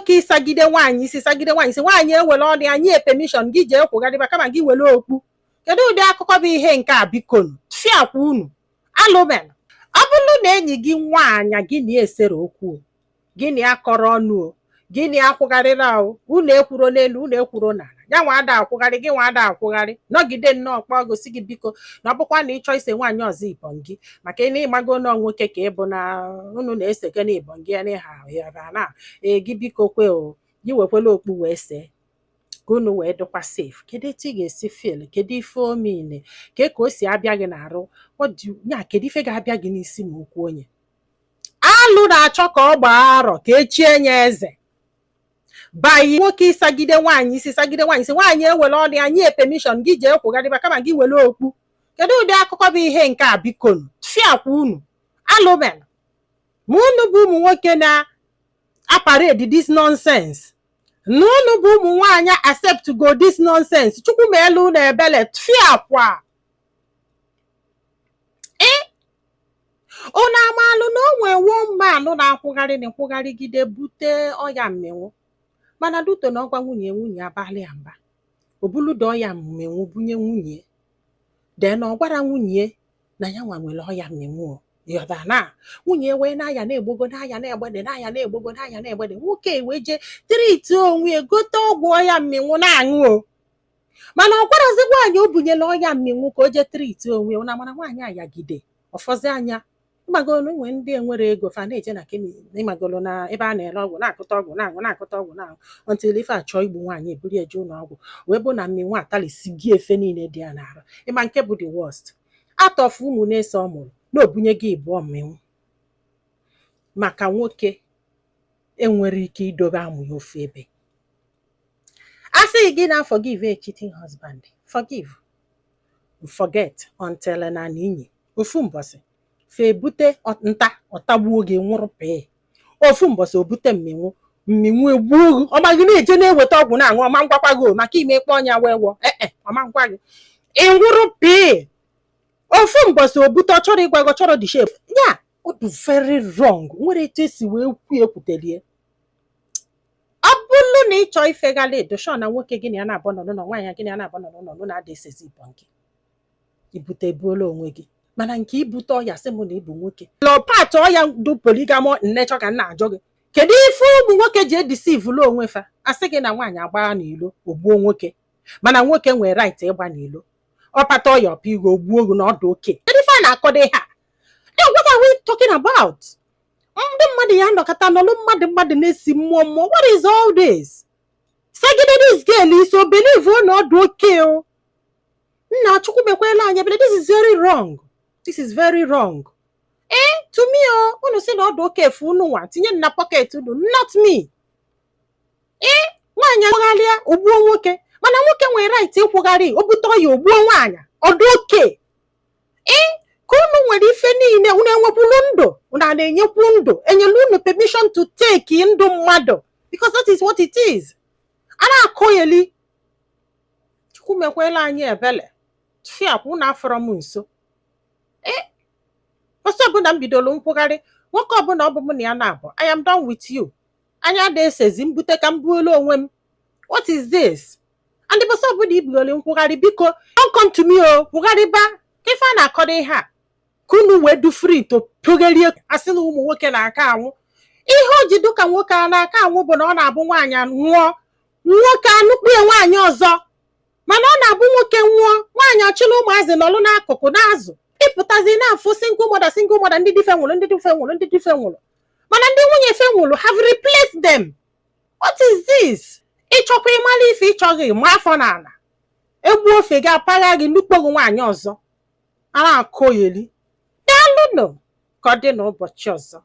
Nwoke ịsagide nwaanyị isi, sagide nwaanyị isi, nwaanyị ewere ọnụ ya nye permission gị jee kwụgharịba kama gị were okpu. Kedu ụdị akụkọ bụ ihe nke a? Bikonu, fiakwa unu alụmen. Ọ bụrụ na enyi gị nwaanyị gị na esere okwu o, gị na ya kọrọ ọnụ o, gị na ya kwụgharịra o, unu ekwuro n'elu, unu ekwuro n'ala, ya nwa ada akwụgharị gị, nwa ada akwụgharị, nọgide nnọọ kpọọ, gosi gị biko na ọ bụkwa na ịchọ ise nwaanyị ọzọ ibọn gị, maka ị na ịmago nọọ nwoke ka ị bụ na unu na-eseke na ibọn gị ya na ya na ee gị, biko kwe o, gị wekwela okpu wee see ka unu wee dịkwa safe. Kedu etu ị ga-esi feel? Kedu ife omine ke ka o si abịa gị n'arụ? Ọ dị ya, kedu ife ga-abịa gị n'isi ma okwu onye alụ na-achọ ka ọ gbaa arọ ka echie ya eze bayi? Nwoke ịsagide nwaanyị isi, sagide nwaanyị isi, nwaanyị ewere ọnụ ya nye permission gị jee kwụgharịba kama gị were okpu. Kedu ụdị akụkọ bụ ihe nke a? Bikonu, fiakwa unu alụmen. Ma unu bụ ụmụ nwoke na-aparade this nonsense, na unu bụ ụmụ nwaanyị accept go this nonsense, Chukwu ma elu unu ebele. Fiakwa ee, unu amalụ na o nwee one man na-akwụgharị na nkwụgharịgide bute ọya mmenwu, mana duto na ọgwa nwunye, nwunye abalị ya mba, obuludo ọya mmenwu bunye nwunye de na ọ gwara nwunye na ya nwa nwere ọya mmenwu o. Yọda na nwunye wee na-aya na-egbogo, na-aya na-egbede, na-aya na-egbogo, na-aya na-egbede. Nwoke wee jee treat onwe ya, gote ọgwụ ọya mmenwu na-aṅụ o, mana ọ gwarazi nwaanyị o bunyela ọya mmenwu ka o jee treat onwe ya. Na mana nwaanyị ayagide ọfọzi anya. Ịmagolo nwe ndị enwere ego fa na-eje na chemist, ịmagolo na ebe a na-ere ọgwụ, na-akụta ọgwụ na-aṅụ, na-akụta ọgwụ na-aṅụ, until ife achọ igbu nwaanyị, eburu eje ụlọ ọgwụ, wee bụ na mmenwu atalisi gị efe niile dị ya n'arụ. Ịma nke bụ the worst atọfu ụmụ na-eso ọ mụrụ na obunye gị ịbụọ mmenwu, maka nwoke enwere ike idobe amụ ya ofu ebe. A sị gị na forgive a cheating husband, forgive, forget, until na inyi ofu mbọsị fa ebute nta ọtagbuo gị, nwụrụ pee. Ofu mbọsị obute mminwu, mminwu egbuo gị. Ọma gị na-eje na-eweta ọgwụ na-aṅụ, ọma ngwakwa gị o, maka ime kpọ ọnya wee wọ ee, ọma ngwa gị, ị nwụrụ pee. Ofu mbọsị obute, ọ chọrọ ịgwa gị, ọ chọrọ the shape ya. Ọ dị very wrong. Nwere etu esi wee kwu ekwutelie. Ọ bụrụ na ị chọọ ifegala edoshọ na nwoke gị na ya na-abụ nọ n'ụlọ, nwaanyị gị na ya na-abụ nọ n'ụlọ, nụ na-ada esezi ibọ gị, ibute ebuola onwe gị. Mana nke ibute ọya, sị m na ịbụ nwoke lọ pat ọya du polygamy nnechọ ka m na-ajụ gị, kedu ife ụmụ nwoke ji edeceivulu onwe fa? Asị gị na nwaanyị agbagha n'ilo, ogbuo nwoke, mana nwoke nwere right ịgba n'ilo, ọpata ọya ọpa igwe, ogbuo ogu na ọdụ oke. Kedu ife a na-akọdo ha? Then what are we talking about? Ndị mmadụ ya nọkọta nọlụ mmadụ, mmadụ na-esi mmụọ mmụọ. What is all this? Sagide this girl isi o believe na ọdụ oke o. Nna, Chukwu mekwela anyị ebere. This is very wrong, this is very wrong. Eh, to me o, unu si na ọdụ oke efu, unu nwa tinye na pocket unu, not me. Ee, nwaanyị agbagharịa ogbuo nwoke, mana nwoke nwere right ịkwụgharị, o bute ọya ogbuo nwaanyị, ọdụ oke. Ee, ka unu nwere ife niile, unu enwekwulu ndụ, unu a na-enyekwu ndụ, enyelu unu permission to take ndụ mmadụ, because that is what it is. A na-akọgheli. Chukwu mekwela anyị ebele. Fiakwa unu afọrọ m nso. Ee, ọsọ ọbụla m bidoro nkwụgharị nwoke ọbụla, ọ bụ mụ na ya na-abụ, I am done with you. Anya ada esezi mbute ka m buolu onwe m. What is this? And the bọsọ ọbụla ibugoro nkwụgharị, biko don't come to me o. Kwụgharịba ka ife a na-akọdo ihe a, ka unu wee du free to pụgherie. Asị na ụmụ nwoke na-aka anwụ, ihe o ji dụka nwoke a na-aka anwụ bụ na ọ na-abụ nwaanyị nwụọ, nwoke anụkpu ya nwaanyị ọzọ. Mana ọ na-abụ nwoke nwụọ, nwaanyị ọchịla ụmụazị nọlụ n'akụkụ na-azụ. Ịpụtazi na-afụ single mother, single mother, ndị dife nwụrụ, ndị dife nwụrụ, ndị dife nwụrụ, mana ndị nwunye fe nwụrụ have replaced them. What is this? Ịchọkwa ịmara ife ịchọghị ma afọ n'ala egbu ofe gị, apagha gị, nukpo gị nwaanyị ọzọ a na-akọ yeli. Daalụnụ, ka ọ dị n'ụbọchị ọzọ.